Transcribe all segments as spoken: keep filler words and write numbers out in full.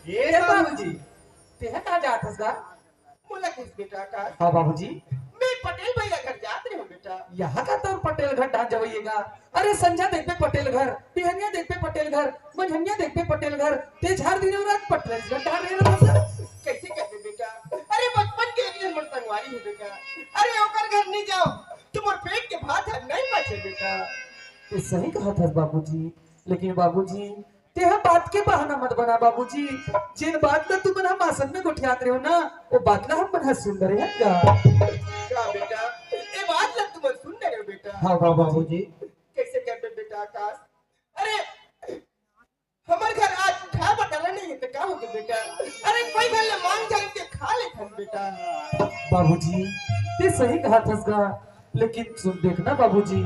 ए बाबूजी, तेहा कहाँ जात हस गा? मोला कहिस बेटा का? हाँ बाबूजी। मैं पटेल भैया घर जात रहे हूँ बेटा। यहाँ का तोर पटेल घर डांस जवइएगा? अरे संझा देखबे पटेल घर, बिहनिया देखबे पटेल घर, मंझनिया देखबे पटेल घर, ते झार दिन रात पटेल घर डांस रहे रहत हस। कैसे करबे बेटा? अरे बचपन के एक नंबर संगवारी हूँ बेटा। अरे ओकर घर नहीं जाओ तो मोर पेट के भात हर नहीं पचे बेटा। ये सही कहत हस बाबूजी, लेकिन बाबूजी तेहा बात के बहाना मत बना बाबूजी। जेन बात ला तुमन ह मासन में गोठियात रहे हो ना, वो बात ला हमन ह सुन डरे हन गा। का बेटा, ये बात ला तुमन सुन डरे हो बेटा? हाँ बाबूजी। कैसे करबे बेटा आकाश? अरे हमर घर आज उठा बटरा नहीं है तो का होगे बेटा? अरे कोई घर ले मांग जान के खा ले हम बेटा। बाबूजी, ते सही कहत हस गा, लेकिन सुन देखना बाबूजी,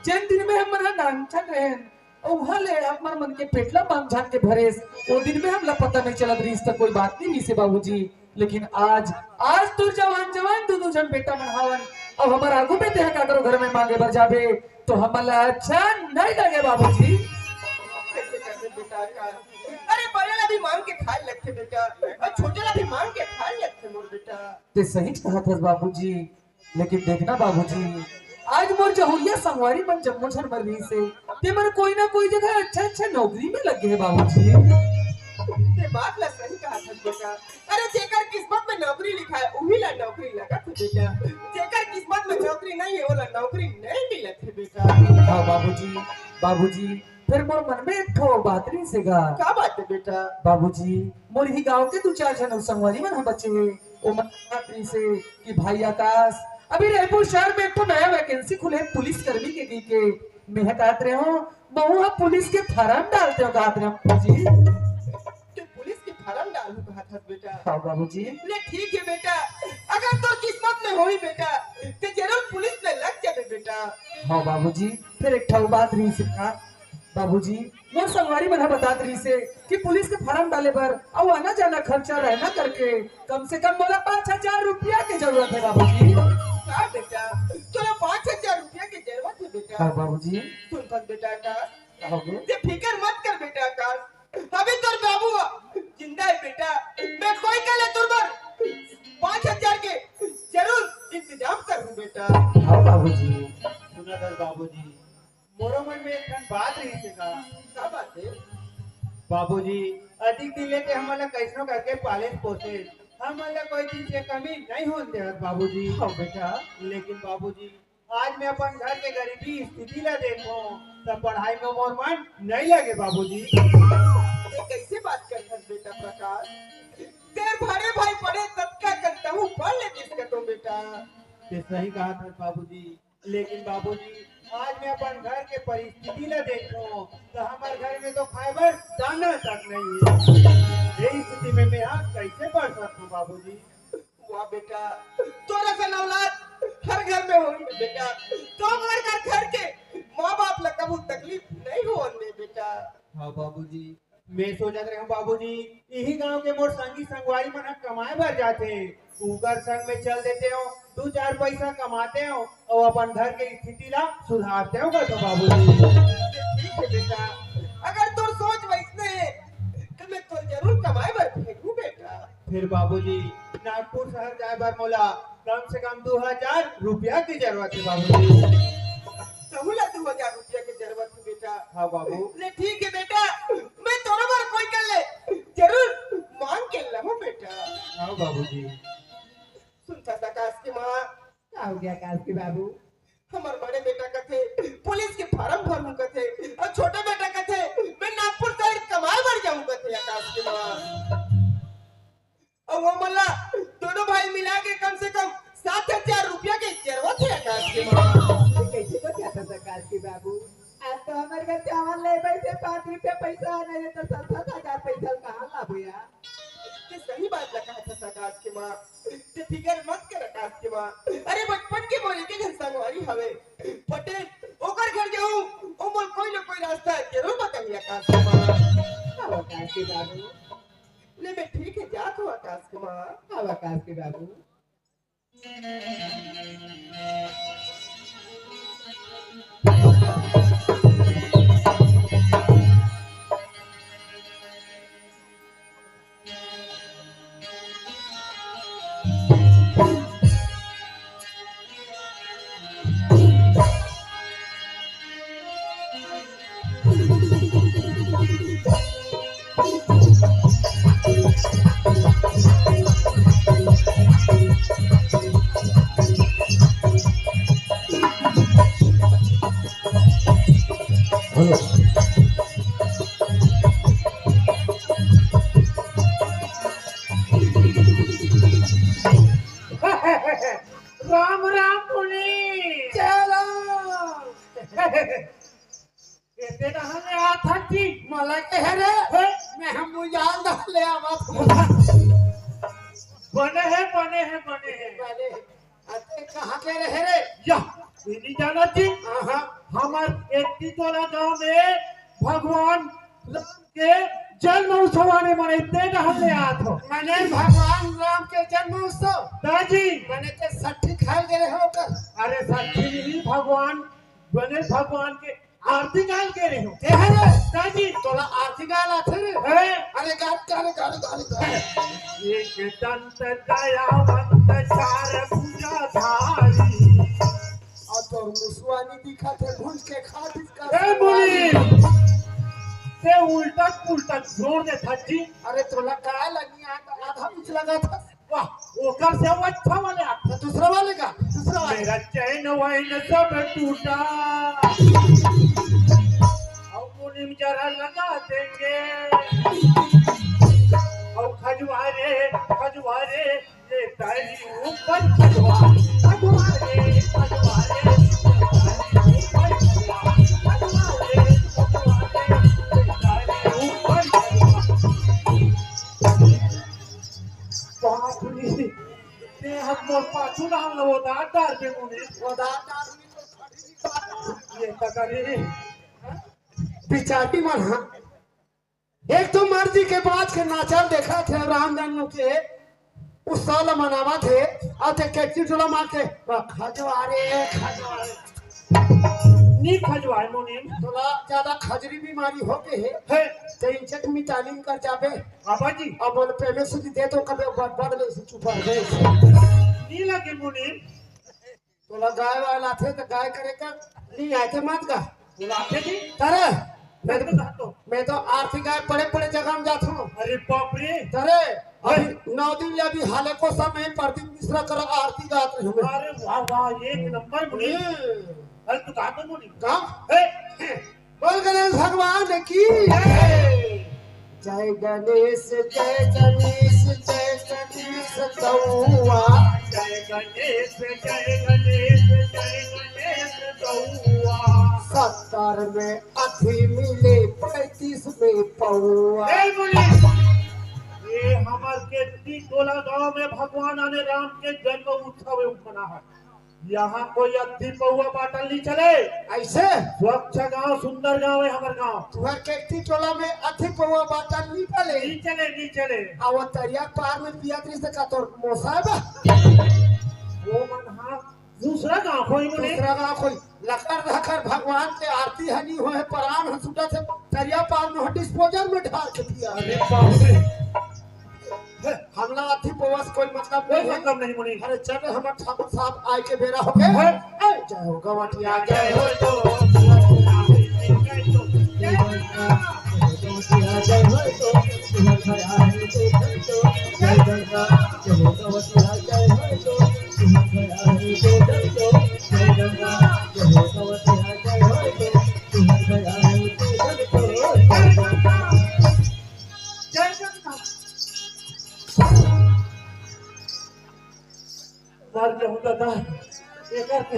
जेन दिन में हमन ह नानचन रहेन, अउ उहाँ ले हमर मन के पेट ला मांग झान के भरेस, वो दिन में हमला पता नहीं चलत रहिस त कोई बात नहीं रहिसे बाबूजी। लेकिन आज, आज तो जवान जवान दोनों झन बेटा मन हावन, अब हमर आगू में तेहा काकरो घर में मांगे बर जाबे तो हमन ला अच्छा नहीं लगे बाबूजी। कैसे करबे बेटा का? अरे बड़े ला भी मांग के खाए लगथे बेटा, अउ छोटे ला भी मांग के खाए लगथे मोर बेटा। ते सही कहत हस बाबूजी, लेकिन देखना बाबूजी, आज मोर जहुरिया संगवारी मन जम्मो झन मर रहिसे, ते मन कोई ना कोई जगह अच्छा अच्छा नौकरी में लग गे हे बाबूजी। ते बात ला सही कहत हस बेटा। अरे जेकर किस्मत में नौकरी लिखा है उही ला नौकरी लगत हे बेटा, जेकर किस्मत में नौकरी नहीं है ओला नौकरी नहीं मिलत हे बेटा। हाँ बाबूजी, बाबूजी, फिर मोर मन में एक ठो बात रहिसे गा। का बात है बेटा? बाबूजी, मोर ही गांव के दू चार झन अउ संगवारी मन ह बचे हे, ओ मन बात रहिसे कि भाई आकाश, अभी रायपुर शहर में एक ठो नया वैकेंसी खुले पुलिस कर्मी के कहिके, मैं ह कहत रहे हूँ महू ह पुलिस के फार्म डालते हो कहत रहे हूँ बाबूजी। तो पुलिस के फार्म डालू कहत हस बेटा? हाँ बाबूजी। ले ठीक है बेटा, अगर तोर किस्मत में होही बेटा, ते जरूर पुलिस में लग जाबे बेटा। हाँ बाबूजी, फिर एक ठो बात रहिसे का बाबूजी, मोर संगवारी मन ह बतात रहिसे कि पुलिस के फार्म डाले बर अउ आना जाना खर्चा रहना करके कम से कम मोला पाँच हजार रुपया के जरूरत है बाबूजी। का बेटा, तोला पाँच हजार रुपया के जरूरत है बेटा? हाँ बाबूजी। सुन बस बेटा आकाश, हाँ बाबू। ते फिकर मत कर बेटा आकाश, अभी तोर बाबू जिंदा है बेटा, मैं कोई कल तोर बर पाँच हजार के जरूर इंतजाम करूँ बेटा। हाँ बाबूजी। सुना कर बाबूजी, मोरो मन में एक ठन बात रहिसे का। का बात है? बाबूजी, अधिक दिन ले ते हमन ला कइसनो करके पाले पोसे, हमन ला कोई चीज के कमी नहीं होन देवत बाबूजी। हाँ बेटा। लेकिन बाबूजी, आज मैं अपन घर के गरीबी स्थिति ला देखो, तब पढ़ाई में मोर मन नहीं लगे बाबूजी। ये कैसे बात करथस बेटा प्रकाश? तेर बड़े भाई पढ़े ततका कन तहूँ पढ़ लेतिस कतो बेटा। ते सही कहत हस बाबूजी, लेकिन बाबूजी, आज मैं अपन घर के परिस्थिति ला देखो, तो हमर घर में तो खाए बर दाना तक नहीं है। ये स्थिति में मैं आज कैसे पढ़ सकता हूँ बाबूजी? वाह बेटा, तोरा सन औलाद हर घर में होही बेटा। तो हर घर, घर के माँ बाप ला कभू तकलीफ नहीं होन दे बेटा। हाँ बाबूजी, मैं सोचत रहे हूँ बाबूजी, इही गांव के मोर संगी संगवारी मन ह कमाए बर जाथे, उकर संग में चल देते हो, दू चार पैसा कमाते हो अउ अपन घर के स्थिति ला सुधारते हो कतो बाबूजी। ठीक है बेटा, अगर तोर सोच वैसने है तो मैं तो जरूर कमाए बर भेजू बेटा। फिर बाबूजी, नागपुर शहर जाए बर मोला कम से कम दू हजार रुपया की जरूरत है बाबूजी। तहू ला दू हजार रुपया के जरूरत है बेटा। हाँ बाबू। ले ठीक है बेटा, मैं तोरो बर कोई कर ले जरूर मांग के लहूं बेटा। हाँ बाबूजी। सुनथस आकाश के माँ। का हो गया आकाश के बाबू? हमर बड़े बेटा कथे पुलिस के फार्म भरूं कथे, अउ छोटे बेटा कथे मैं नागपुर शहर कमाए बर जाऊं कथे आकाश के माँ। अउ वो मोला दोनों भाई मिला के कम से कम सात हजार रुपया के जरूरत है आकाश के माँ। ये कैसे बतियाथस आकाश के बाबू? आज तो हमर घर चावल ले बैठे, पाँच रुपया पैसा नहीं है तो सात सात हजार पैसा कहाँ लाबो यार? ते सही बात ला कहथस आकाश के माँ, ते फिकर मत कर आकाश के माँ। अरे बचपन के मोर एक झन संगवारी हवे पटेल, ओकर घर जाऊं, ओ मोर कोई ना कोई रास्ता जरूर बताही आकाश के माँ। हाँ आकाश के बाबू। ले मैं ठीक है जात हूँ आकाश के माँ। हाँ आकाश के बाबू। राम राम मुनि। जय राम। एते डहर ले आत हस जी। मोला कहे रे, हे? मैं हम मुजाल डहर ले आवत हूँ। बने हे, बने हे, बने हे। बने हे। अते कहाँ के रहे रे? या, ये नहीं जाना जी। हाँ, हाँ। हमर एकती टोला गांव में भगवान राम के जन्म उत्सव आने मने ते डहर ले आत हो। मने भगवान राम के जन्म उत्सव? दाजी। मने ते सट्ठी खाए गए हो कर? अरे सट्ठी नहीं, भगवान, गणेश भगवान के आरती गाल के रहे हो। ते हरे? दाजी। तोला आरती गाल आथे रे? हैं? अरे गाल, गाल, गाल, गाल, गाल। एक दंत दयावंत चार भुजाधारी। अउ तोर मुसवा नी दिखत हे, भूंज के खा दिस का ए मुनीम, ते उल्टा पुल्टा जोर देथस जी। अरे तोला का लगी, आधा कुछ लगा था। वाह, ओकर से वो अच्छा वाले आ। तो दूसरा वाले का, दूसरा वाले। मेरा चैन वैन सब टूटा। अब मुनीम जरा लगा देंगे। अब खजुआ रे, खजुआ रे, ये तारी ऊपर खजुआ, खजुआ रे, खजुआ रे, ये तारी ऊपर खजुआ, खजुआ रे, खजुआ रे, ये तारी ऊपर खजुआ। बाप रे, ते हम मोर पाछू डाल लो, वो दांत डार दे मुने। वो दांत डार दे, ये तकरी। बिचारी मन, हाँ। एक तो मर्जी के बात के नाचल देखत हे, रामधनु के उत्सव ल मनावत हे, अउ ते केकती टोला मार के, "वाह, खजवा रे, खजवा रे।" नी खजवाए मुनीम। तोला ज्यादा खजरी बीमारी हो गए हे। हे। ते इंचक मितानिन कर जाबे। बाबा जी। अब बोल, पेमे सुधी दे तो कबे बड़, बड़ ले से चुपा रहे। नी लगे मुनीम। तोला गाय वाय लाथे त गाय करे कर नी आथे मत गा। बुलाथे जी। तरे, मैं तो, मैं तो आरती गाय बड़े बड़े जगह में जात हूँ। अरे बाप रे। तरे, अभी नौ दिन ले अभी हाले को समय प्रदीप मिश्रा कर आरती गात रहे हूँ। अरे वाह वाह, एक नंबर मुनीम। हम्म। अरे तू गा तो मुनीम। का? हे। बोल गणेश भगवान की जय। जय गणेश, जय गणेश, जय गणेश गौआ। जय गणेश, जय गणेश, जय गणेश गौआ। सत्तर में अथी मिले, पैंतीस में पौआ। ए मुनीम, ये हमर केकती टोला गांव में भगवान आने राम के जन्म उत्सव मना है। यहाँ कोई अथी पौआ बाटल नहीं चले। ऐसे? स्वच्छ गांव, सुंदर गांव है हमर गांव। तुहर केकती टोला में अथी पौआ बाटल नहीं चले? नहीं चले, नहीं चले। आ वो तरिया पार में पियत रहिस का तोर मोसाब? वो मन हाँ, दूसरा गांव कोई मुने। दूसरा गांव कोई। लकर धकर भगवान के आरती हनी होए, परान ह छूटत हे, तरिया पार में डिस्पोजल में ढार के पिया। अरे बाप रे। हमला अथी पौआ से कोई मतलब कोई नहीं है। मतलब नहीं मुनी। अरे चल, हमर ठाकुर साहब आए के बेरा हो गए। हैं? ए, जय हो गवटिया, जय हो तो। जय जगन्नाथ। मर जाहूं दादा, एकर के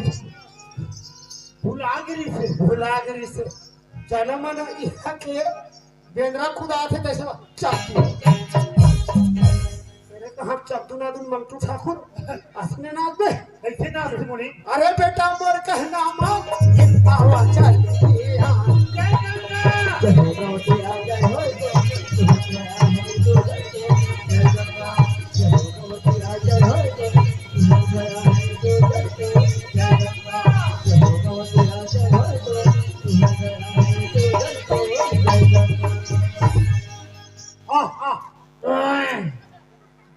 भुला गिरी से। भुला गिरी से। जनम न इहा के बेंदरा कुदाथे तैसे चकदू। तेरे तो हम चकदू नादू मंटू ठाकुर, असने नाद बे। कैसे नाद थे मुनी? अरे बेटा मोर कहना मान, आवा चल। जय गंगा। जय हो गौटिया, जय हो गौटिया, जय हो गौटिया, जय हो गौटिया। आह, आह।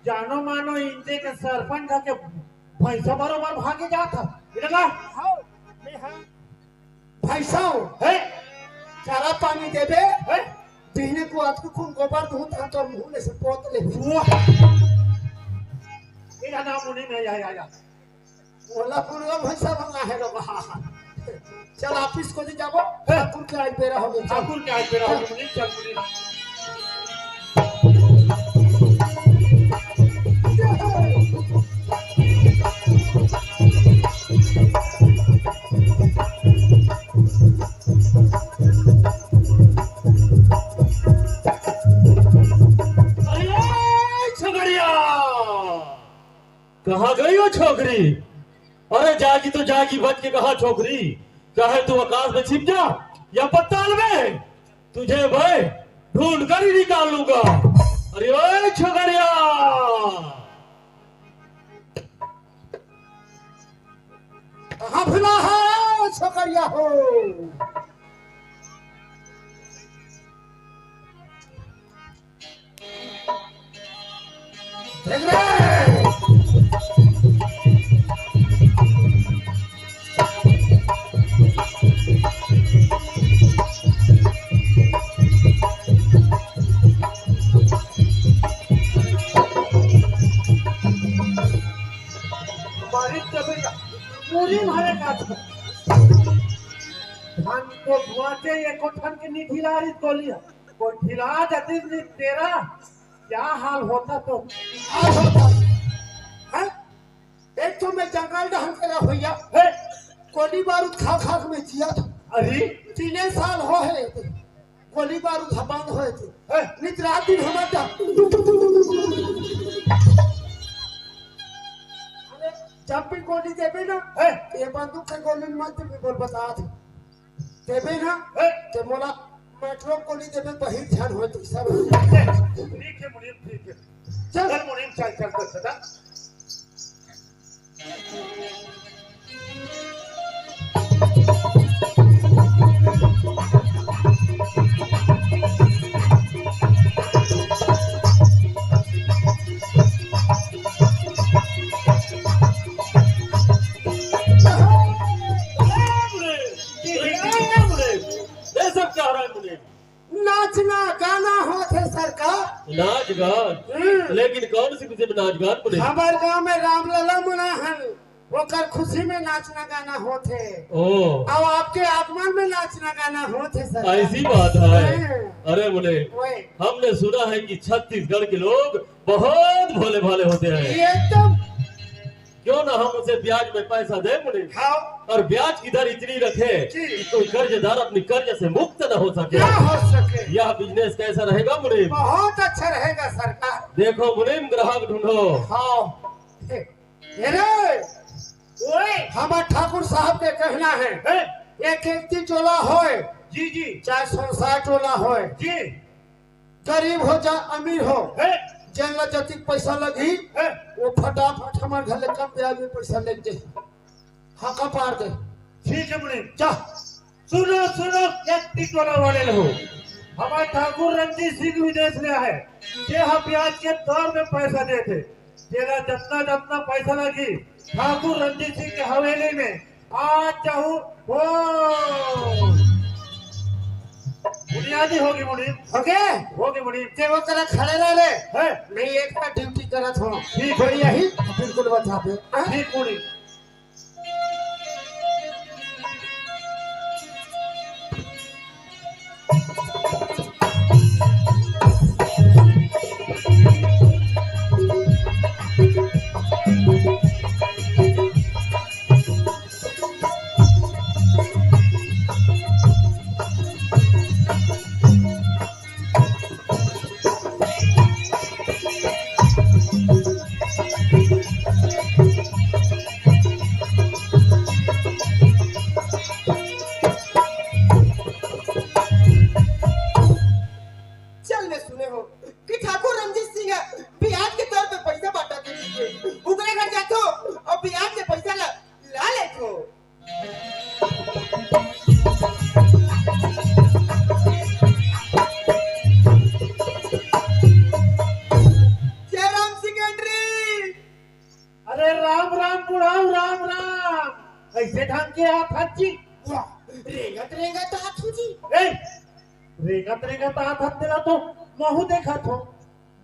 जानो मानो इंदे के सरपंच के भैंसा बरोबर भागे जात ह। बेटा का? हाँ, मैं हाँ। भैंसा हो, हे? चारा पानी देबे? हे? बिहने को आत को खून गोबर दूं, ता तोर मुंह ले से पोत ले। वाह। ये ना मुनी में या, या, या। ओला पुरवा भैंसा बना है रे बहा। चल, ऑफिस कोती जाबो। हाँ। ठाकुर के आज बेरा होगे, चल। ठाकुर के आज बेरा होगे, मुनीम, चल, मुनीम। अरे, छोकरिया! कहाँ गई वो छोकरी? अरे जागी तो जागी, बच के कहा छोकरी, चाहे तू आकाश में छिप जा या पताल में, तुझे मैं ढूंढ कर ही निकाल लूंगा। अरे ओए छोकरिया, कहाँ भुला है छोकरिया हो? देख रे। बारिश के बेटा, पूरी मारे का था। धान को धुआते ये कोठन के निधिलारी गोलियां। कोई ढिला जतीस नहीं तेरा, क्या हाल होता तो? हाल होता। हैं? एक तो मैं जंगल ढंग के रहा भैया। हैं? गोली बारूद खा खा के मैं जिया था। अरे? तीने साल हो है, गोली बारूद बंद होए थे। हैं? नित रात दिन हमार जा-, अरे, जब भी गोली देबे ना, हैं? ये बंदूक के गोली मत देबे, बोल बता दे। देबे ना, हैं? ते मोला मेट्रो गोली देबे, बहिर झन होए तो सब। ठीक है मुनीम, ठीक है। चल। चल मुनीम, चल, चल, चल, चल। ये सब क्या हो रहा है मुनीम? नाचना गाना होत हे सरकार। नाच गान? हम्म। लेकिन कौन सी खुशी में नाच गान मुनीम? हमार गांव में रामलला मना हन, ओकर खुशी में नाचना गाना होत हे। ओ। अब आपके आगमन में नाचना गाना होत हे सरकार। ऐसी बात है। हम्म। अरे मुनीम, ओए। हमने सुना है कि छत्तीसगढ़ के लोग बहुत भोले भाले होते हैं। एकदम। क्यों ना हम उसे ब्याज में पैसा दे मुनीम? हाँ। और ब्याज की दर इतनी रखे जी। कि कोई कर्जदार अपनी कर्ज से मुक्त न हो सके। ना हो सके। यह बिजनेस कैसा रहेगा मुनीम? बहुत अच्छा रहेगा सरकार। देखो मुनीम, ग्राहक ढूंढो। हाँ। ए रे, ओए। हमार ठाकुर साहब के कहना है, हैं? एक एकती टोला होए, जी, जी। चाहे सौ साठ टोला होए, जी। गरीब हो चाहे अमीर हो, हैं? जेन ला जतिक पैसा लगही, हैं? वो फटाफट हमार घर ले कम ब्याज में पैसा लेके जाही। हाँ, का पार दे। ठीक है मुनीम। जा। सुनो, सुनो, एक टिटोला वाले हो। हमार ठाकुर रणजीत सिंह विदेश ले आए, जे ह ब्याज के दर में पैसा देथे। जेला जतना, जतना पैसा लगी, ठाकुर रणजीत सिंह के हवेली में आज जाहू हो। बुनियादी होगी मुनीम। ओके। होगी मुनीम। ते वो करा खड़े रह रे। है। नहीं, एक बार ड्यूटी करत हो। ठीक है। बढ़िया ही। बिल्कुल बता दे। हाँ? ठीक मुनीम। चल, मैं सुने हो कि ठाकुर रणजीत सिंह ह बियाज के तौर पे पइसा बांटा के दीजिए, उकरे घर जाथो अउ बियाज के पइसा ला, ला लेथो। जयराम सेक्रेटरी। अरे राम राम बुढ़ऊ, राम राम। कइसे ढंग के आत हस जी? वाह, रेंगत रेंगत आत हूँ जी। ए, रेंगत रेंगत आत हस तेला तो महू देखत हो।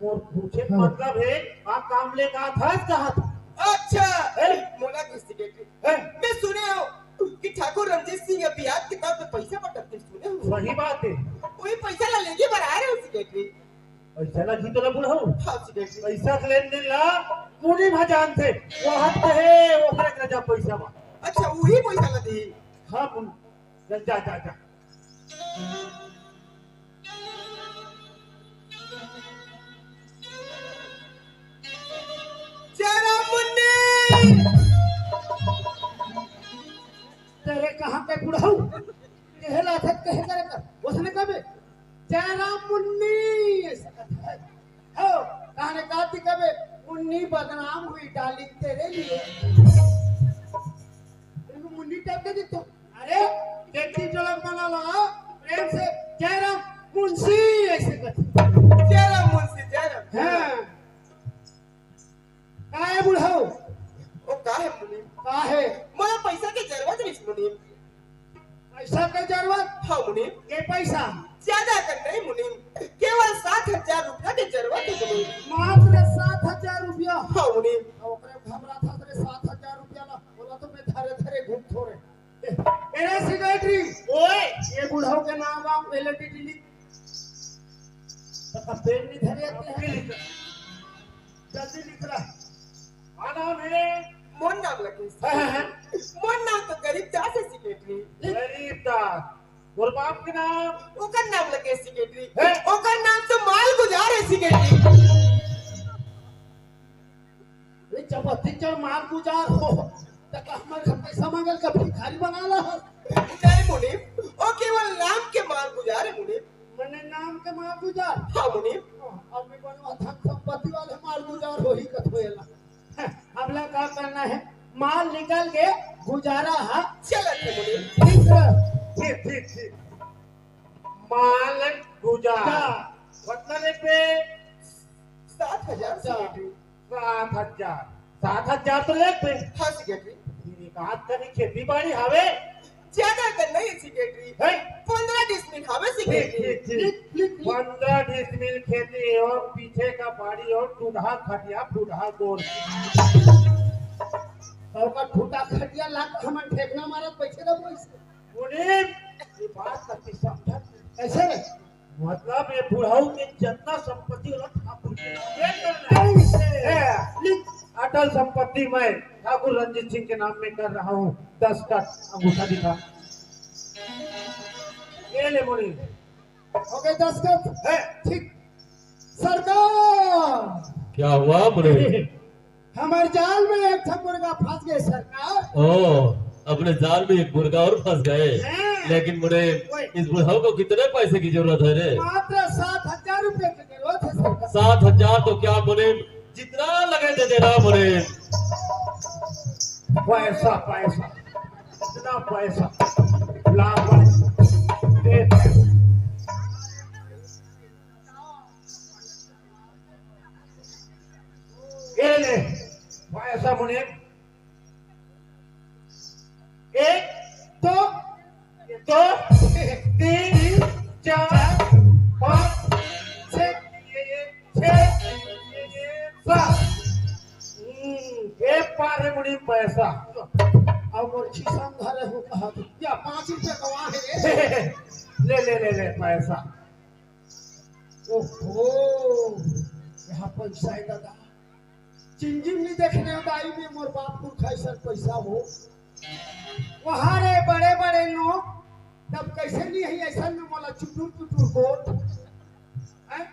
मोर पूछे के हाँ। मतलब हे, का काम ले का आत हस कहत हूँ। अच्छा, ए? मोला के सेक्रेटरी। ए? मैं सुने हो कि ठाकुर रणजीत सही बात हे। वही पैसा ला लेके बर आए रहे सेक्रेटरी। पैसा ला घी तो ना बुढ़ऊ। हाँ सेक्रेटरी। पैसा के लेन देन ला मुनीम हा जानथे। वो हाथ कहे, वो फरक रह जा पैसा मा। अच्छा, वही पैसा ला दी। हाँ, मुन-, जा, जा, जा, जा। जय राम मुन्नी। तेरे कहाँ के बुढ़ऊ? कहे ला था, कहे करे कर। उसने कबे, "जय राम मुन्नी," ऐसा कहता है। हो, कहने का थी कबे, "मुन्नी बदनाम हुई डार्लिंग तेरे लिए।" इनको मुन्नी टाइप के दिखते हो। अरे, केटी जोलक बना लो, प्रेम से, "जय राम मुंशी," ऐसे कहते। जय राम मुंशी, जय राम। हाँ। का हे बुढ़ऊ? ओ का हे मुनीम? का हे? मोला पैसा के जरूरत रहिस मुनीम। पैसा के जरूरत? हाँ मुनीम। के पैसा? ज्यादा कर नहीं मुनीम, केवल सात हजार रुपया के जरूरत हे मुनीम। मात्र सात हजार रुपया? हाँ मुनीम। तो ओकरे घबरा था तेरे सात हजार रुपया ला, बोला तो मैं धरे धरे घूम थोड़े। ए, ए रे सेक्रेटरी, ओए, ये बुढ़ऊ के नाम वाम validity लिख। तो पेन नहीं धरे आते हैं। लिख। जल्दी लिख रहा। का नाम हे? मोर नाम लगे। हाँ, हाँ, हाँ। मोर नाम तो गरीब दास हे सेक्रेटरी। गरीब दास। मोर बाप के नाम? ओकर नाम लगे सेक्रेटरी। हैं? ओकर नाम तो माल गुजार हे सेक्रेटरी। अरे जब अधिक जन माल गुजार हो, त का हमर घर पैसा मांगल का भिखारी बना ला हो? नहीं मुनीम, ओ केवल नाम के माल गुजार हे मुनीम। मने नाम के माल गुजार? हाँ मुनीम। अब भी बनवा धन संपत्ति वाले माल गुजार हो ही कथो एला। अब ला का करना हे? माल निकल के गुजारा हा। चलत हे मुनीम। ठीक हे। ठीक, ठीक, ठीक। माल गुजार। हाँ। मतलब एक पे सात हजार अच्छा। सेक्रेटरी। सात हजार। सात हजार तो लेख पे। हाँ, सेक्रेटरी। फिर एक आध कनी खेती बाड़ी हावे? ज्यादा कर नहीं, सेक्रेटरी। हैं? पन्द्रह डिसमिल हावे, ठीक, सेक्रेटरी। ठीक, ठीक। लिख, लिख, लिख। पन्द्रह डिसमिल खेती हे अउ पीछे का बाड़ी अउ टूटहा खटिया, फूटहा गोड़। अउ का टूटा खटिया ला के हमन ठेकना मारत बइठे रहिबो अइसे। मुनीम, ये बात कति समझत नहीं। कइसे रे? मतलब ये बुढ़ऊ के जतना संपत्ति हे ठाकुर के नाम में करना हे। हे, लिख। अटल संपत्ति मैं ठाकुर रणजीत सिंह के नाम में कर रहा हूँ। दस्तखत, अंगूठा दिखा। ये ले मुनीम। हो गे दस्तखत? हे। ठीक। सरकार! क्या हुआ मुनीम? हमर जाल में एक ठो मुर्गा फंस गे सरकार। ओ, अपने जाल में एक मुर्गा अउ फंस गे। हाँ। लेकिन मुनीम, ओए। इस बुढ़ऊ को कितने पैसे की जरूरत हे रे? मात्र सात हजार रुपया की जरूरत हे सरकार। सात हजार तो क्या मुनीम, जितना लगे दे देना मुनीम। पैसा, पैसा, इतना पैसा, ला पैसा, दे पैसा। ये ले, पैसा मुनीम। एक, दो, दो, तीन, चार, पाँच, छः, ये, ये, छः, ये, ये, सात। हम्म, एक पार हे मुनीम पैसा। अब मोर खिसा में धरे हो कहा तो क्या पाँच रुपया गवा हे रे? ले, ले, ले, ले, पैसा। ओहो, यहाँ पैसा हे दादा। जिंदगी में नहीं देखे हो दाई में मोर बाप पुरखा अइसन पैसा हो। वहाँ रे बड़े बड़े नोट, तब कइसे नहीं हे अइसन में मोला चुटुर चुटुर गोट। हैं?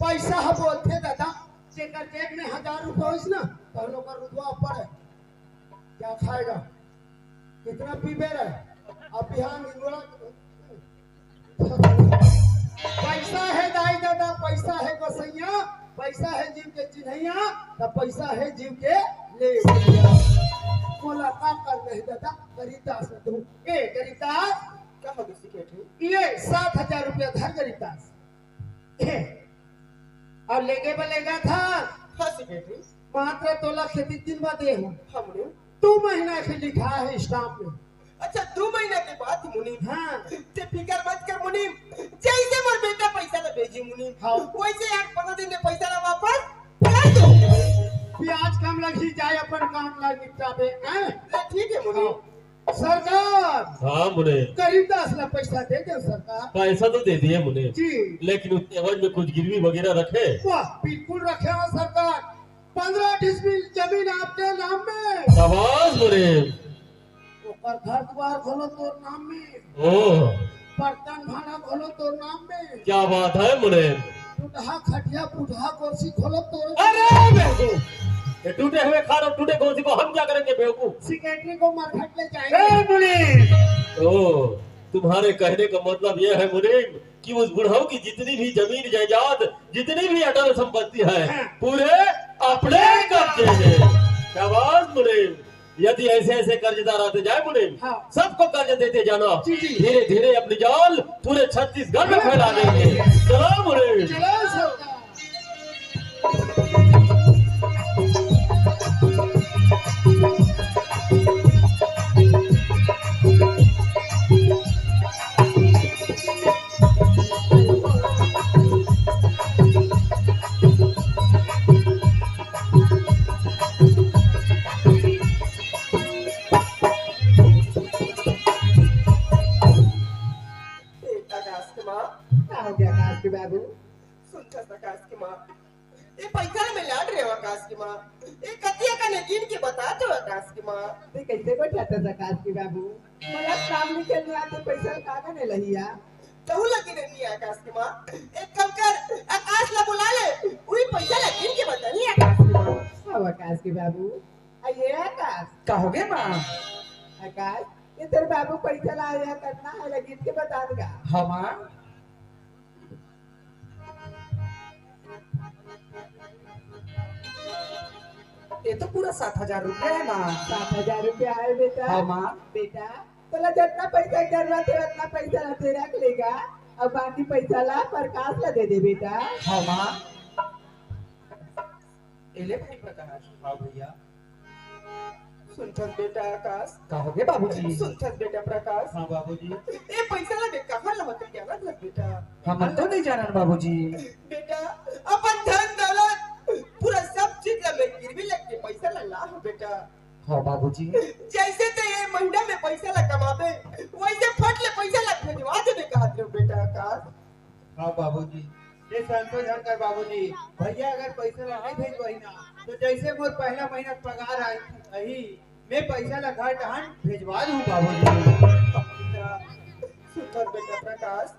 पैसा ह बोलथे दादा, जेकर जेब में हजार रुपया होइस ना, तहन ओकर रुतबा ऊपर हे। क्या खाएगा? कितना पीबे रे? अब बिहान हिंगोड़ा पैसा हे दाई ददा, पैसा हे गोसैया, पैसा हे जीव के चिन्हैया, त पैसा हे जीव के लेवैया। मोला का करना हे ददा, गरीब दास में तू। ए गरीब दास, का हो गे सेक्रेटरी? ये सात हजार रुपया धर गरीब दास। अउ लेगे बर लेगा था। हाँ सेक्रेटरी। मात्र तोला खेती दिन बाद दे हूँ। हमरे। दू महीना के लिखा हे स्टाम्प में। अच्छा, दू महीना के बाद मुनीम। हाँ। ते फिकर मत कर मुनीम, जइसे मोर बेटा पैसा ला भेजी मुनीम, हाँ। वइसे आठ पंद्रह दिन में पैसा ला वापस कर दो। ब्याज कम लगही, जाए अपन काम ला निपटाबे, हैं? हाँ, ठीक हे मुनीम। हाँ। सरकार, हाँ मुने। गरीब दास ला पैसा दे दे सरकार। पैसा तो दे दिए मुने, जी। लेकिन उसके एवज में कुछ गिरवी वगैरह रखे? वाह, बिल्कुल रखे हो सरकार। पन्द्रह डिसमिल जमीन आपके नाम में। शाबाश मुने। ओकर घर द्वार घलो तोर नाम में। ओ। बर्तन भांडा घलो तोर नाम में। क्या बात है मुने। टूटहा खटिया, बूढ़ा कुर्सी घलो तोर। अरे बेवकूफ, ये टूटे हुए खाट और टूटे कुर्सी को हम क्या करेंगे बेवकूफ? सेक्रेटरी को मरघट ले जाएंगे। ए मुने। ओ, तुम्हारे कहने का मतलब यह है मुने कि उस बुढ़ऊ की जितनी भी जमीन जायदाद, जितनी भी अटल संपत्ति है, हाँ। पूरे अपने कब्जे में। शाबाश मुने। यदि ऐसे ऐसे कर्जदार आते जाए मुने, हाँ। सबको कर्ज देते जाना, जी, जी। धीरे धीरे अपनी जाल पूरे छत्तीसगढ़ में फैला देंगे। चलो मुने। चलो सरकार। आकाश के माँ। का हो गया आकाश के बाबू? सुनथस आकाश के माँ, ए पैसा ल मैं लान रहे हो आकाश के माँ। ए कतिया कने गिन के बता तो आकाश के माँ। ते कैसे बैठा था आकाश के बाबू? मला काम निकल रहा तो पैसा कागा ने लहिया। तहु लगी नहीं आकाश के माँ। एक काम कर, आकाश ला बुला ले, वही पैसा ला गिन के बता नहीं आकाश के माँ। हाँ आकाश के बाबू। आ ये आकाश। का हो गए माँ? आकाश, ये तेरे बाबू पैसा लाया, कितना है, ला गिन के बता देगा। हाँ माँ। ये तो पूरा सात हजार रुपया है माँ। सात हजार रुपया है बेटा। हाँ माँ। बेटा, तोला जितना पैसा की जरूरत है, उतना पैसा ला ते रख लेगा, और बाकी पैसा ला प्रकाश ला दे दे बेटा। हाँ माँ। ए ले भाई प्रकाश। हाँ भैया। सुनथस बेटा आकाश? का हो गए बाबूजी? सुनथस बेटा प्रकाश? हाँ बाबूजी। ए पैसा ला मैं कहाँ ला होते क्या ना घर बेटा? हमन तो नहीं जानन बाबूजी। बेटा, अपन धन दौलत पूरा सब चीज ला मैं गिरवी रख के पैसा ला ला हो बेटा। हाँ बाबूजी। जैसे ते ये महीना में पैसा ला कमाबे, वैसे फट ले पैसा ला भेजवा देबे कहत रहो बेटा आकाश। हाँ बाबूजी, ये संतोष झन कर बाबूजी, भैया अगर पैसा ला नहीं भेजवाही ना, तो जैसे मोर पहला महीना पगार आई, अही, मैं पैसा ला घर टहन भेजवा दूँ बाबूजी। सुंदर बेटा प्रकाश।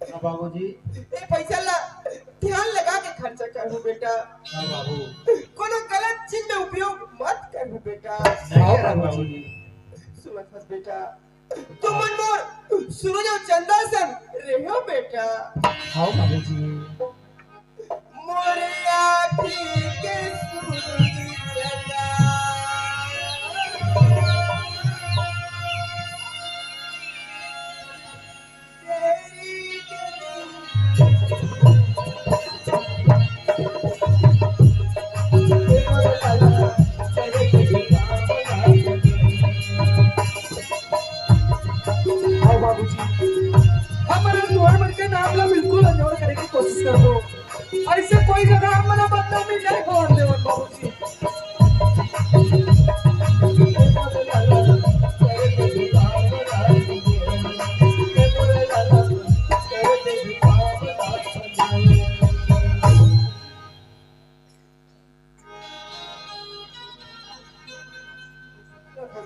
हाँ बाबूजी। ये पैसा ला ध्यान लगा के खर्चा करहू बेटा। हाँ बाबू। कोनो गलत चीज में उपयोग मत करहू बेटा। नहीं हाँ करब बाबूजी। बाबूजी। सुनत हस बेटा, तुमन मोर सूरज अउ चंदा सन रेहो बेटा। हाँ बाबूजी। मोर आँखी के सूरज चंदा। हाँ बाबूजी, हमन तुहर मन के नाम ला बिल्कुल अंजोर करे के कोशिश करबो। ऐसे कोई जगह हमन ला बदनामी नहीं होन देवन बाबूजी।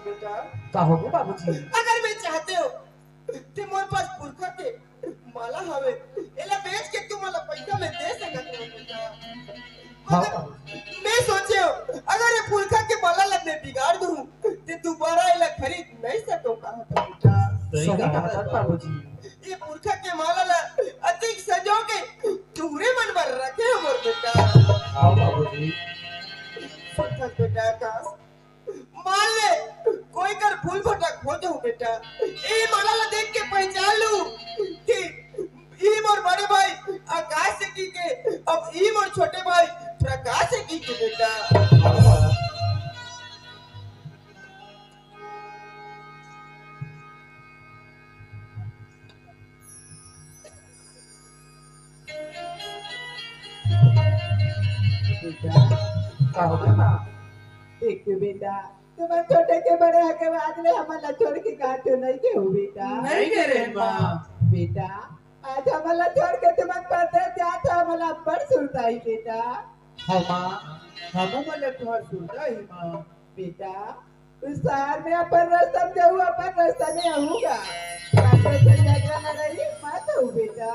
बेटा। का हो गया बाबूजी? अगर मैं चाहते हो, ते मोर पास पुरखा के माला हवे, एला बेच के तुम मोला पैसा में दे सकत हो बेटा। हाँ मगर बाबूजी। मैं सोचे हो, अगर ये पुरखा के माला ला मैं बिगाड़ दूँ, ते दोबारा एला खरीद नहीं सको कहा था बेटा। सही सही कहा कहा था था बाबूजी। ये पुरखा के माला ला अतिक सजो के तुहरे मन बर रखे हो मोर बेटा। हाँ बाबूजी। सुन बेटा आकाश, मान ले कोई कर भूल भटक हो जाऊं बेटा, ए माला ला देख के पहचान लूं कि ई मोर बड़े भाई आकाश सिंह के, अब ई मोर छोटे भाई प्रकाश सिंह के बेटा। बेटा, का हो गया माँ? देख के बेटा, तुमन छोटे के बड़े होके बाद ले हमन ला छोड़ के कहाँ तो नहीं गे हो बेटा? नहीं गे रे माँ। बेटा, आज हमन ला छोड़ के तुमन परदेस जात हो, हमन ला अब्बड़ सुरता ही बेटा। हाँ माँ, हमू मन ला तुहर सुरता ही माँ। बेटा, उस शहर में अपन रास्ता में जाऊ, अपन रास्ता में आऊंगा। काकरो से झगड़ा लड़ाई मत हो बेटा।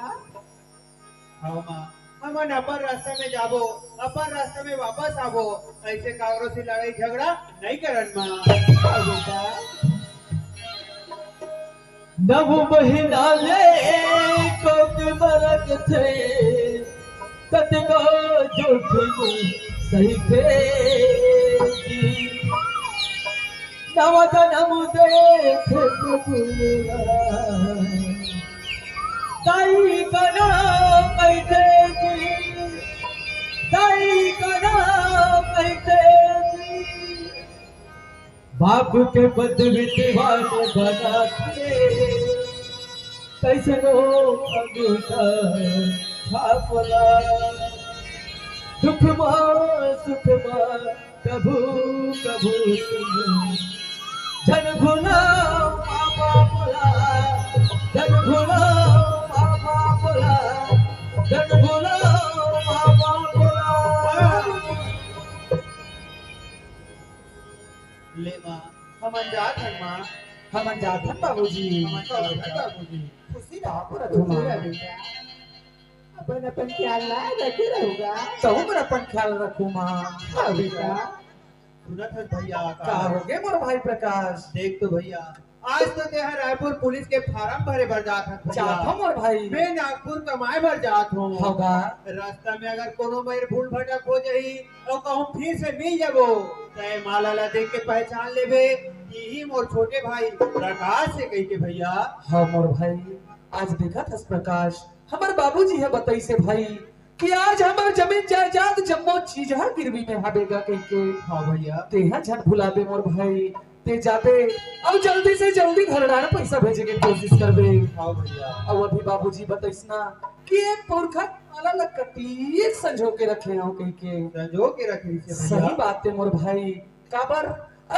हाँ माँ, हमन अपन रास्ता में जाबो, अपन रास्ता में वापस आबो। ऐसे काकरो से लड़ाई झगड़ा नहीं करन माँ। हाँ बेटा। नव महीना ले कोक बरत थे, कतको जोखिम सही थे जी। नवा जनम देखे प्रभु दाई का नाम कैसे जी, दाई का नाम कैसे जी। बाप के पदवी दीवान बना के कैसे नो अंगूठा छापला। दुख मा सुख मा कभू कभू तुम झन भुलाओ माँ बाप ला, झन भुलाओ माँ बाप ला, झन भुलाओ माँ बाप ला। ले माँ, हमन जात हन माँ। हमन जात हन बाबूजी। हमन जात हन बाबूजी। खुशी रहा पूरा खुशी रहा बेटा। अपन अपन ख्याल ला रखे रहूंगा। तहूँ मन अपन ख्याल रखू माँ। हाँ बेटा। सुनत हस भैया का? का हो गे मोर भाई प्रकाश? देख तो भैया, आज तो तेहा रायपुर पुलिस के फारम भरे बर जात हस भैया। जात हूँ मोर भाई। मैं नागपुर कमाए बर जात हूँ। होगा। रास्ता में अगर कोनो मेर भूल भटक हो जाही अउ कहूँ फिर से मिल जाबो, त ए माला ला देख के पहचान लेबे कि ही मोर छोटे भाई प्रकाश हे कहिके भैया। हाँ मोर भाई, आज देखत हस प्रकाश, हमर बाबूजी ह बताइस हे भाई कि आज हमर जमीन जायदाद जम्मो चीज ह गिरवी में हवे गा कहिके। हाँ भैया। तेहा झन भुलाबे मोर भाई, ते जाबे अउ जल्दी से जल्दी घर डार पैसा भेजे के कोशिश करबे। हाँ भैया। अउ अभी बाबूजी बताइस ना कि ए पुरखा माला ला कतिक संजो के रखे हव कहिके। संजो के रखे रहिसे भैया। सही बात हे मोर भाई, काबर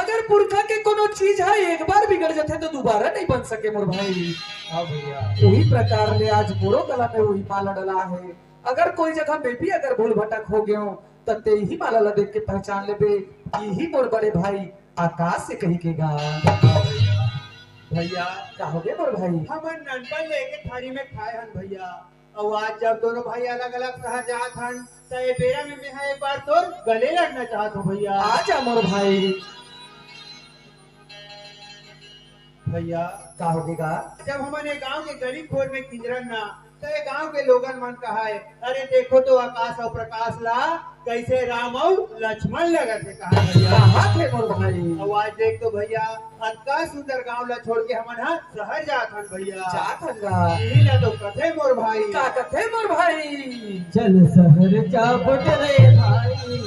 अगर पुरखा के कोनो चीज ह एक बार बिगड़ जथे त दुबारा नहीं बन सके मोर भाई। हाँ भैया। उही प्रकार ले आज मोरो गला में उही माला डला हे। अगर कोई जगह में भी अगर भूल भटक हो गेंव त ते इही माला ला देख के पहचान लेबे कि इही मोर बड़े भाई आकाश हे कहिके गा। भैया। का हो गे मोर भाई? हमन ननपन ले एके थारी में खाए हन भैया। अउ आज जब दोनों भाई अलग-अलग शहर जात हन, त ए बेरा में मेंहा एक बार तोर गले लगना चाहत हूँ भैया। आ जा मोर भाई। भैया। का हो गे गा? जब हमन ए गांव के गली खोर में किंजरन ना, त ए गांव के लोगन मन कहय, "अरे देखो तो आकाश अउ प्रकाश ला, कइसे राम अउ लक्ष्मण लगत हे," कहा भैया। कहा थे मोर भाई? अउ आज देख तो भैया, अतका सुंदर गांव ला छोड़ के हमन ह शहर जात हन भैया। जात हन गा। इही ला तो कथे मोर भाई। का कथे मोर भाई? चल शहर जाबो रे भाई,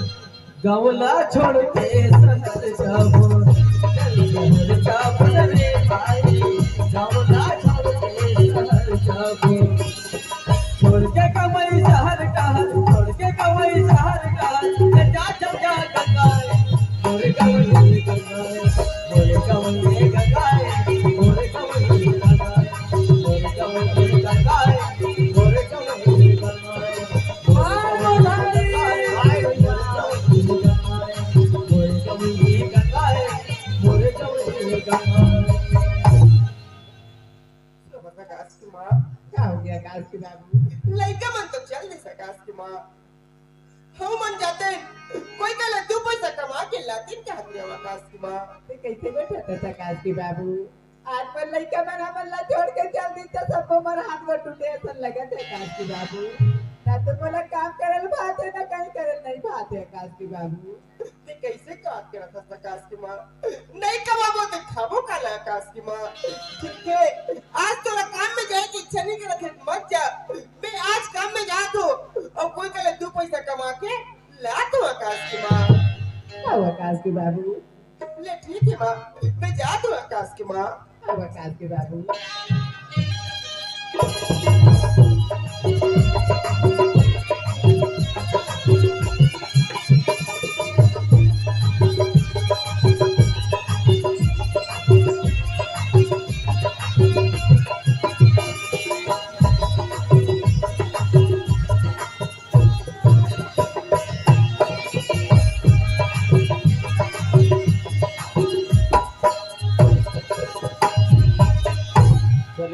गांव ला छोड़ के शहर जाबो। चल शहर जाबो रे भाई, गांव ला छोड़ के शहर जाबो। छोड़ के कमाई शहर का, छोड़ के कमाई शहर का, जा, जा, जा, जा, जा। मोरे कमल, मोरे कमल, मोरे कमल, मोरे कमल, मोरे कमल, मोरे कमल। आकाश की माँ। का हो गे आकाश के बाबू? लइका मन तो चल दे आकाश की माँ। हमन जाते, कोई कला दू पैसा कमा के लातिन कहत रहे आकाश की माँ। ते कइसे बैठा था आकाश के बाबू? आज पर लइका मन हमन ला छोड़ के चल दी त सबो मन हाथ गोड़ टूटे असन लगत हे आकाश के बाबू। ना तो मोला काम करल भात हे, ना कहीं करल नहीं भात हे आकाश के बाबू। ते कइसे बात करत हस आकाश के माँ? नहीं कमाबो ते खाबो काला आकाश के माँ? ठीक हे, आज तोला काम में जाए के इच्छा नहीं करत हे, मत जा। मैं आज काम में जात हूँ अउ कोई कला दू पैसा कमा के लात हूँ आकाश के माँ। आओ आकाश के बाबू। ले ठीक हे माँ, मैं जात हूँ आकाश के माँ। आओ आकाश के बाबू।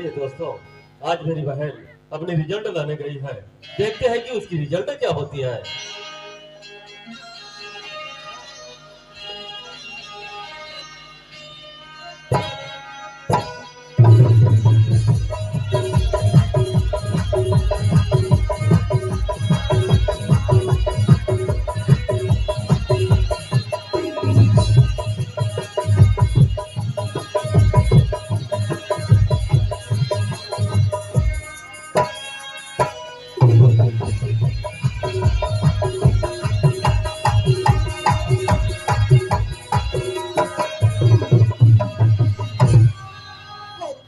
ये दोस्तों, आज मेरी बहन अपनी रिजल्ट लाने गई है। देखते हैं कि उसकी रिजल्ट क्या होती है।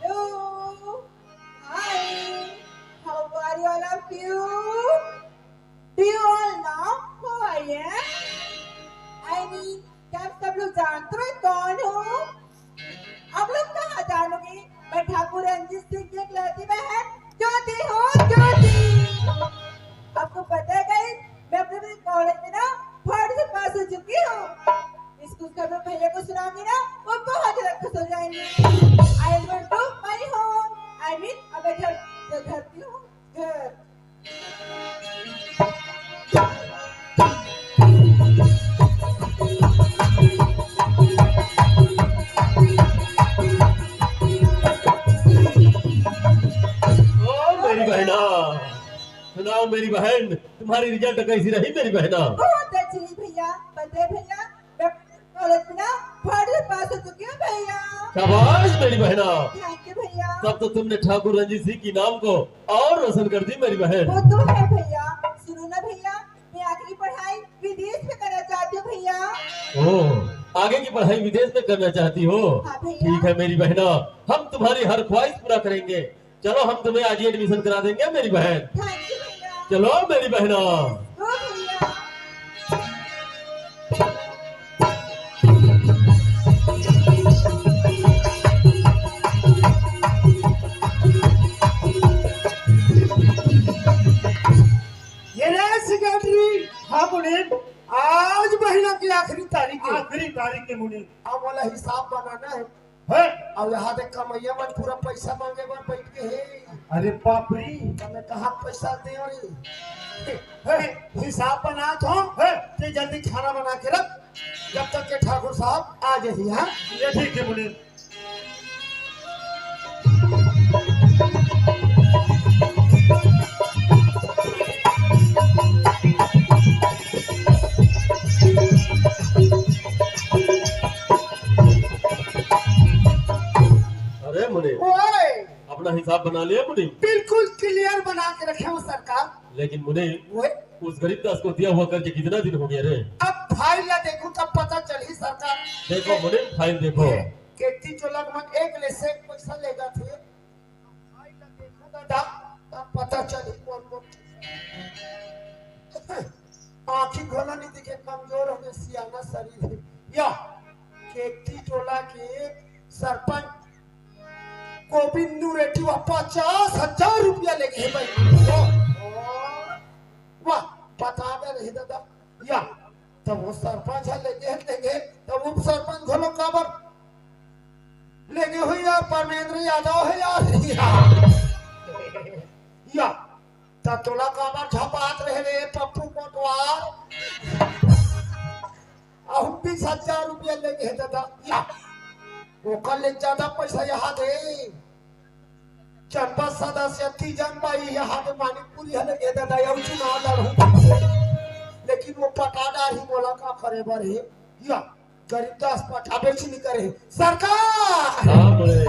Hello. Hi. How are you, all of you? Do you all know who I am? I mean, क्या आप सब लोग जानते हो मैं कौन हूँ? आप लोग कहाँ जानोगे? मैं ठाकुर रणजीत सिंह की इकलौती बहन ज्योति हूँ, ज्योति। आपको पता है गाइस, मैं अपने, अपने कॉलेज में ना थर्ड से पास हो चुकी हूँ। इसको घर में भैया को सुनाऊंगी ना, वो बहुत ज्यादा खुश हो जाएंगे। I am going to my home. I mean, अब मैं घर, घर, घर की हूँ, घर। ओ मेरी बहना, सुनाओ मेरी बहन, तुम्हारी रिजल्ट कैसी रही मेरी बहना? बहुत अच्छी रही भैया। पता है भैया, मैं कॉलेज में ना थर्ड से पास हो चुकी हूँ भैया। शाबाश मेरी बहना। थैंक यू भैया। तब तो तुमने ठाकुर रणजीत सिंह की नाम को और रोशन कर दी मेरी बहन। वो तो है भैया। सुनो ना भैया, मैं आगे की पढ़ाई विदेश में करना चाहती हूँ भैया। ओह, आगे की पढ़ाई विदेश में करना चाहती हो? हाँ भैया। ठीक है मेरी बहना, हम तुम्हारी हर ख्वाहिश पूरा करेंगे। चलो, हम तुम्हें आज ही एडमिशन करा देंगे मेरी बहन। थैंक यू भैया। चलो मेरी बहना। ओ भैया। ये रे सेक्रेटरी। हाँ मुनीम। आज महीना की आखिरी तारीख है। आखिरी तारीख है मुनीम। अब वाला हिसाब बनाना है। है। अब यहाँ देख, कमैया मन पूरा पैसा मांगे बर बैठ के हे। अरे बाप रे। तो मैं कहाँ पैसा दे रे? है। हिसाब बना तो। है। ते जल्दी खाना बना के रख, जब तक के ठाकुर साहब आ जाही। हाँ, ये ठीक है मुनीम। अरे मुनीम, ओए! अपना हिसाब बना लिया मुनीम? बिल्कुल क्लियर बना के रखे हो सरकार। लेकिन मुनीम, ओए! उस गरीब दास को दिया हुआ कर्ज कितना दिन हो गया रे? अब फाइल ला देखूं तब पता चलही सरकार। देखो मुनीम, फाइल देखो। केती चोला मन एक ले से एक पैसा लेगा थे। भाई ला देखो दादा, तब पता चली कौन कौन। आँखी घोला नहीं दिखे, कमजोर हो गए, सियाना शरीर है। या केती टोला के सरपंच गोविंद नू रेड्डी वह पचास हजार रुपया लेगे हे भाई। वाह, बता दे रही दादा। या तब वो सरपंच ह लेगे, लेगे, तब उप सरपंच घलो काबर लेगे हो यार, परमेंद्र यादव है यार। या, या, त तोला काबर झपात रहे रे पप्पू कोटवार? अहू बीस हजार रुपया लेगे हे दादा। या, ओकर ले ज्यादा पैसा यहाँ दे। चंपा सदस्य तीजन बाई यहाँ के मानिकपुरी हले के दादा, यू चुनाव लड़हूं। लेकिन वो पटा डारही, मोला का करे बर हे? या, गरीब दास पटाबे च नहीं करे। सरकार! हाँ, बोले।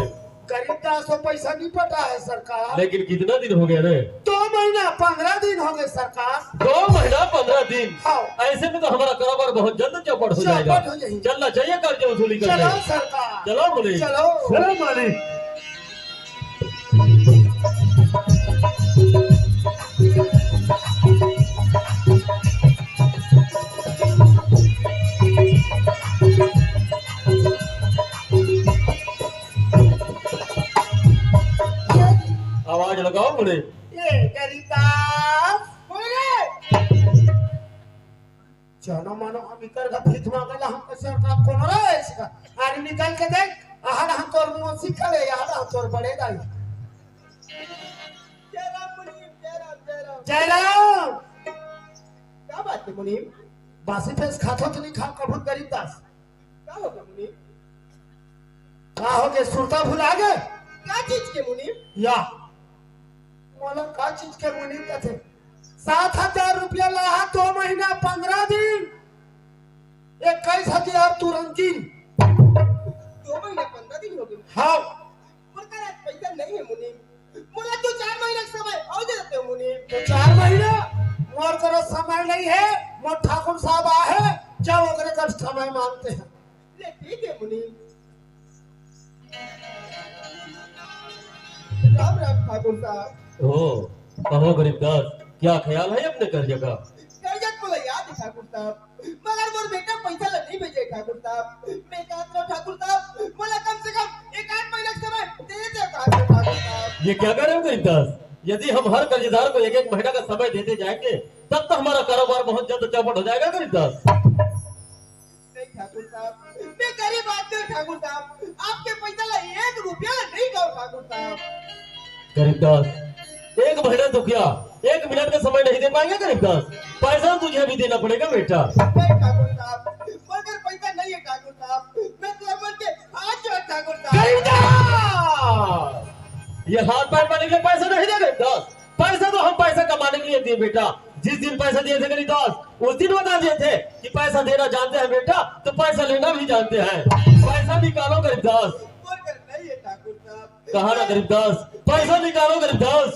गरीब दास तो पैसा नहीं पटा है सरकार। लेकिन कितना दिन हो गया रे? दो महीना, पन्द्रह दिन हो गए सरकार। दो महीना, पन्द्रह दिन? हाँ। ऐसे में तो हमारा कारोबार बहुत जल्द चौपट हो जाएगा। चौपट हो जाएगी। चलना चाहिए कर्ज वसूली करने। चलो सरकार। चलो बोले। चलो। चलो मालिक। आवाज लगाओ बोले। ये गरीब दास। बोले। जानो मानो हम इकर का भीख मांगे ला, हम कैसे का कोनो रहे इसका? अरे निकल के देख, आहा हम तोर मौसी खड़े, आहा हम तोर बड़े दाई। जयराम। का बात हे मुनीम? बासी पेज खाथो त नहीं खा कभू गरीब दास। का हो गे मुनीम? का हो गे, सुरता भुला गे? का चीज के मुनीम? या मोला का चीज के मुनीम कथे? सात हजार रुपया लाहा, दो महीना पंद्रह दिन, इक्कीस हजार तुरंत दिन। दो महीना पंद्रह दिन हो गे। हाँ। मोर करा पैसा नहीं हे मुनीम, मोला दो चार महीना के समय अउ दे देते हो मुनीम। दो चार महीना? मोर करा समय नहीं हे, मोर ठाकुर साहब आहे, जाओ ओकरे कर समय मांगते हैं। ले ठीक हे मुनीम। राम राम ठाकुर साहब। ओ, कहो गरीब दास, क्या ख्याल है अपने कर्ज का? कर्जा तो मोला याद हे ठाकुर साहब, मगर मोर बेटा पैसा ला नहीं भेजे ठाकुर साहब। मैं कहत रहा ठाकुर साहब, मोला कम से कम एक आध महीना के समय दे दे ठाकुर साहब। ये क्या कह रहे हो गरीब दास? यदि हम हर कर्जदार को एक एक महीना का समय देते जाएंगे, तब तो हमारा कारोबार बहुत जल्द चौपट हो जाएगा गरीब दास। नहीं ठाकुर साहब, मैं गरीब आदमी हूँ ठाकुर साहब, आपके पैसा ला एक रुपया ला नहीं दो ठाकुर साहब। गरीब दास, एक महीना तो क्या, एक मिनट का समय नहीं दे पाएंगे गरीब दास। पैसा तुझे अभी देना पड़ेगा बेटा। नहीं ठाकुर साहब, मोर करा पैसा नहीं हे ठाकुर साहब, मैं तो मन के हाथ जोड़ ठाकुर साहब। गरीब दास, ये हाथ पैर मारने के लिए पैसा नहीं दे गरीब दास। पैसा तो हम पैसा कमाने के लिए दिए बेटा। जिस दिन पैसा दिए थे गरीब दास, उस दिन बता दिए थे कि पैसा देना जानते हैं बेटा, तो पैसा लेना भी जानते हैं। पैसा निकालो गरीब दास। मोर करा नहीं हे ठाकुर साहब। कहा ना गरीब दास, पैसा निकालो गरीब दास।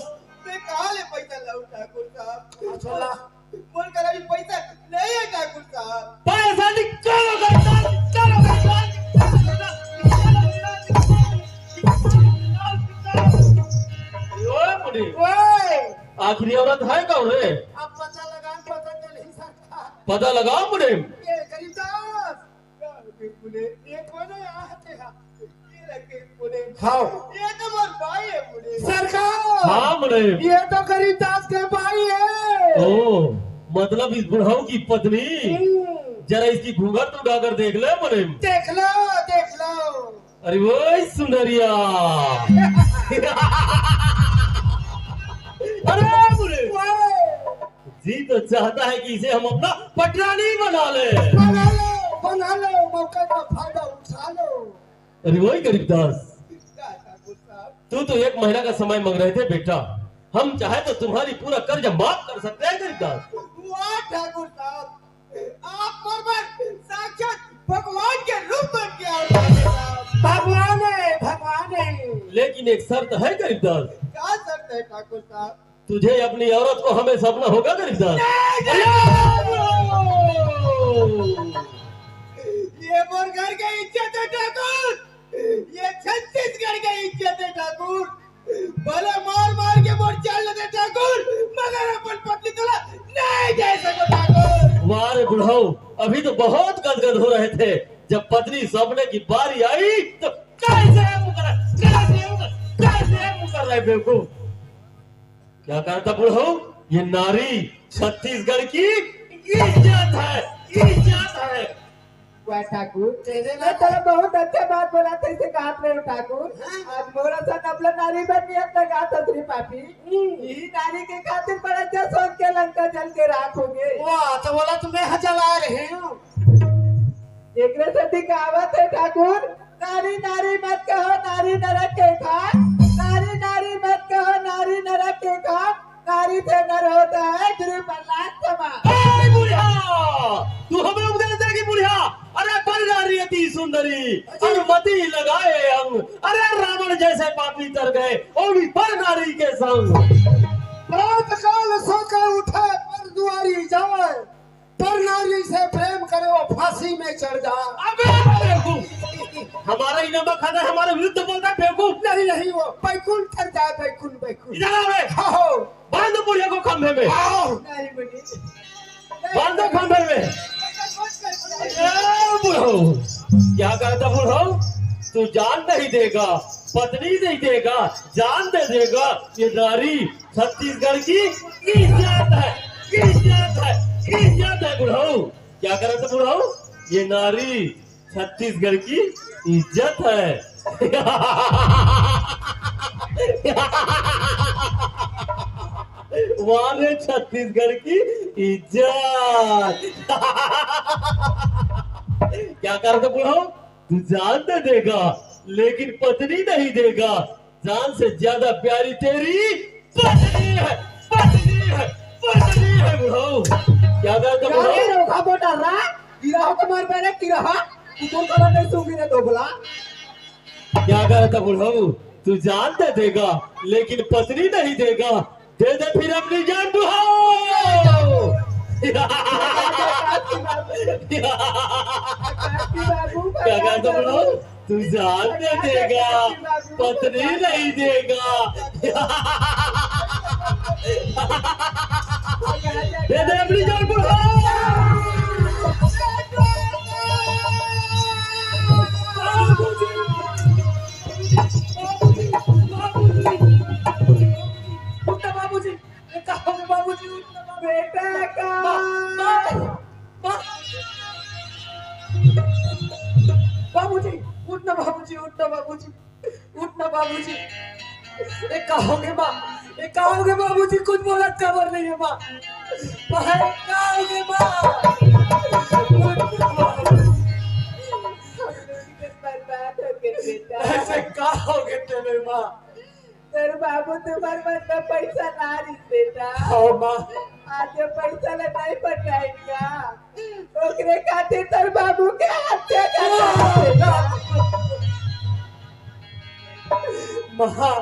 मैं कहाँ ले पैसा लाऊं ठाकुर साहब? अच्छा ला। मोर करा अभी पैसा नहीं हे ठाकुर साहब। पैसा निकालो गरीब दास, निकालो गरीब दास, निकालो गरीब दास, निकालो गरीब दास, निकालो गरीब दास। ओए मुनीम, ओए। आखिरी औरत है कौन रे? अब पता लगा, पता चली सरकार। पता लगाओ मुनीम। ये गरीब दास। ये कोन हे? ये कोन हे? ये लगे कोन हे? हाँ। ये तो मोर बाई हे मुनीम। सरकार। हाँ मुनीम। ये तो गरीब दास के बाई हे। ओ, मतलब इस बुढ़ऊ की पत्नी। हम्म। जरा इसकी घूंघट तो उठाकर देख ले मुनीम। देख लो, देख लो। अरे वो सुंदरिया। अरे मुनीम। ओए। जी तो चाहता है कि इसे हम अपना पटरानी बना ले। बना लो, बना लो, मौके का फायदा उठा लो। अरे वही गरीब दास, का ठाकुर साहब? तू तो एक महीना का समय मांग रहे थे बेटा, हम चाहे तो तुम्हारी पूरा कर्ज माफ कर सकते हैं गरीब दास। वाह ठाकुर साहब, आप मोर बर साक्षात भगवान के रूप बन के आए ठाकुर साहब। भगवान हे, भगवान हे। लेकिन एक शर्त है गरीब दास। का शर्त है ठाकुर साहब? तुझे अपनी औरत को हमें सौंपना होगा गरीब दास। नहीं, नहीं। ये मोर घर के इज्जत हे ठाकुर, ये छत्तीसगढ़ के इज्जत हे ठाकुर। भले मार मार के मोर जान ले दे ठाकुर, मगर अपन पत्नी तोला नहीं दे सको ठाकुर। वाह रे बुढ़ऊ, अभी तो बहुत गदगद हो रहे थे, जब पत्नी सौंपने की बारी आई तो कैसे मुकर, कैसे मुकर, कैसे मुकर रहे बेवकूफ। क्या कहा था बुढ़ऊ? ये नारी छत्तीसगढ़ की इज्जत है, इज्जत है। वाह ठाकुर, तेरे मैं तोला बहुत अच्छा बात बोला था, इसे कहा रहे हो ठाकुर। हाँ? आज मोरा सन अबला नारी बन गया, अपना गाता श्री पापी। हम्म। यही नारी के खातिर बड़ा अच्छा सोच के लंका जल के राख हो गए। वाह, तो बोला तो मैं जला रहे हूँ। एकरे सेती कहावत हे ठाकुर, नारी नारी मत कहो, नारी नरक के खान। नारी नारी मत कहो, नारी नरक के खान। नारी से नर होता है गुरु प्रहलाद समान। ए बुढ़िया, तू हमें उपदेश देगी बुढ़िया? अरे पर नारी अति सुंदरी, अरे मति लगाए अंग, अरे रावण जैसे पापी तर गए, वो भी पर नारी के संग। प्रात काल सो के उठे, पर दुआरी जाए, पर नारी से प्रेम करे, वो फांसी में चढ़ जाए। अबे बेवकूफ, हमारा इनामा खाता है, हमारे विरुद्ध बोलता है बेवकूफ। नहीं, नहीं, वो बैकुंठ चढ़ जाए, बैकुंठ, बैकुंठ। इधर आ बे। हाँ, हो। बांध बुढ़िया को खंभे में। आओ। नहीं, मुनीम। बांध दो खंभे में। ए, बुढ़ऊ, क्या कहता बुढ़ऊ? तू जान नहीं देगा, पत्नी नहीं देगा, जान दे देगा। ये नारी छत्तीसगढ़ की इज्जत है, इज्जत है, इज्जत है बुढ़ऊ। क्या करत बुढ़ऊ? ये नारी छत्तीसगढ़ की इज्जत है। वाह रे छत्तीसगढ़ की इज्जत। क्या कहा था बुढ़ऊ? तू जान दे देगा, लेकिन पत्नी नहीं देगा। जान से ज्यादा प्यारी तेरी पत्नी है, पत्नी है, पत्नी है बुढ़ऊ। क्या कहा था क्या बुढ़ऊ? ये रोखा बोटा रा? गिरा हो तुम्हारे पैर गिरा हा? तू कौन कलर नहीं सूंघी रे दोगला? क्या कहा था बुढ़ऊ? तू जान दे देगा, लेकिन पत्नी नहीं देगा। दे दे फिर अपनी जान बुढ़ऊ। क्या कहा था बुढ़ऊ? तू जान दे देगा, पत्नी नहीं देगा। दे दे अपनी जान बुढ़ऊ। उठना बाबूजी, ये कहा हो गया बाबूजी, उठना बाबूजी। बेटा का माँ, माँ, माँ। बाबूजी, उठना बाबूजी, उठना बाबूजी, उठना बाबूजी। ये कहा हो गया माँ, ये कहा हो गया बाबूजी, कुछ बोलत काबर नहीं है माँ। भाई, कहा हो गया माँ? उठना बाबूजी। हम लोग के बर्बाद हो गए बेटा। ऐसे कहा हो गया तेरे माँ? तोर बाबू तुम्हार मन में पैसा ना रहिस बेटा। हाँ माँ। आज वो पैसा ला नहीं पटाइन का, ओकरे खातिर तोर बाबू के हत्या कर दे बेटा। माँ,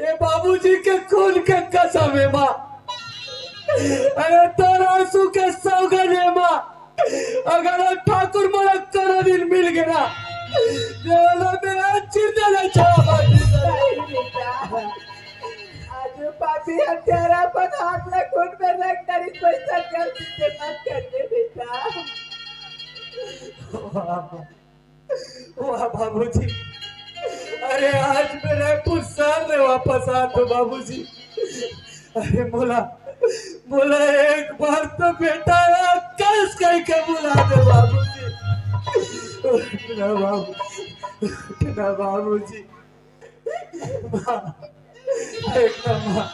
ये बाबूजी के खून के कसम है माँ। अरे तोर आंसू के सौगन है माँ। अगर वो ठाकुर मोला कोनो दिन मिल गया ना, तो ओला मेरा चिंता नहीं छोड़ा। नहीं बेटा, आज वो पापी हत्यारा अपन हाथ ला खून में रख कर इस पैसा गलती से मत कर दे बेटा। वाह, वाह बाबूजी, अरे आज मेरा कुछ साल में वापस आ तो बाबूजी। अरे मोला, मोला एक बार तो बेटा ला कस कह के बुला दे बाबूजी। उठना बाबू, उठना बाबूजी। माँ, देखना माँ,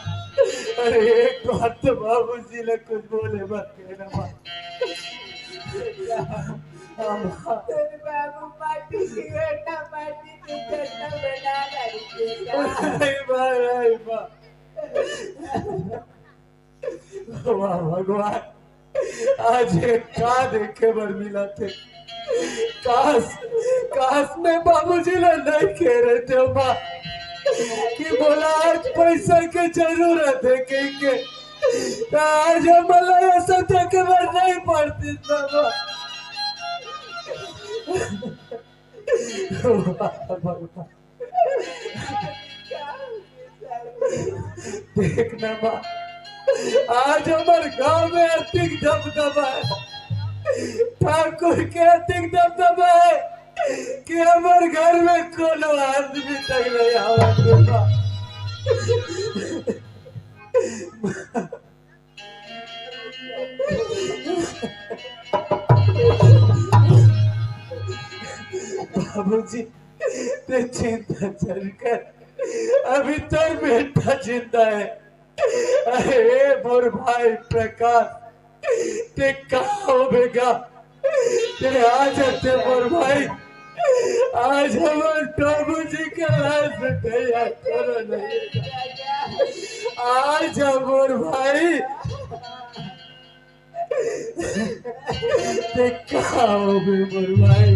अरे एक बार तो बाबूजी ला कुछ बोले मत कहना माँ। हाँ, माँ। तेरे बाबू माटी की बेटा, माटी की बेटा बना डाली बेटा। नहीं माँ, नहीं माँ। वाह भगवान, आज ये का देखे बर मिला थे। काश, काश मैं बाबूजी ला नहीं कह रहे थे माँ कि बोला आज पैसा के जरूरत है कह के, तो आज हमला ऐसा देखे बर नहीं पड़ती था माँ। वाह भगवान। देखना माँ, आज हमर गांव में अतिक दबदबा है, ठाकुर के अतिक दबदबा है कि हमर घर में कोनो आदमी तक नहीं आवत बा। बाबूजी, ते चिंता झन कर, अभी तोर बेटा जिंदा है। अरे मोर भाई प्रकाश, ते का हो बेगा? ते आज ते मोर भाई, आज हमर बाबूजी के लाश उठैया करो नहीं। आज हमर भाई, ते का हो बे मोर भाई?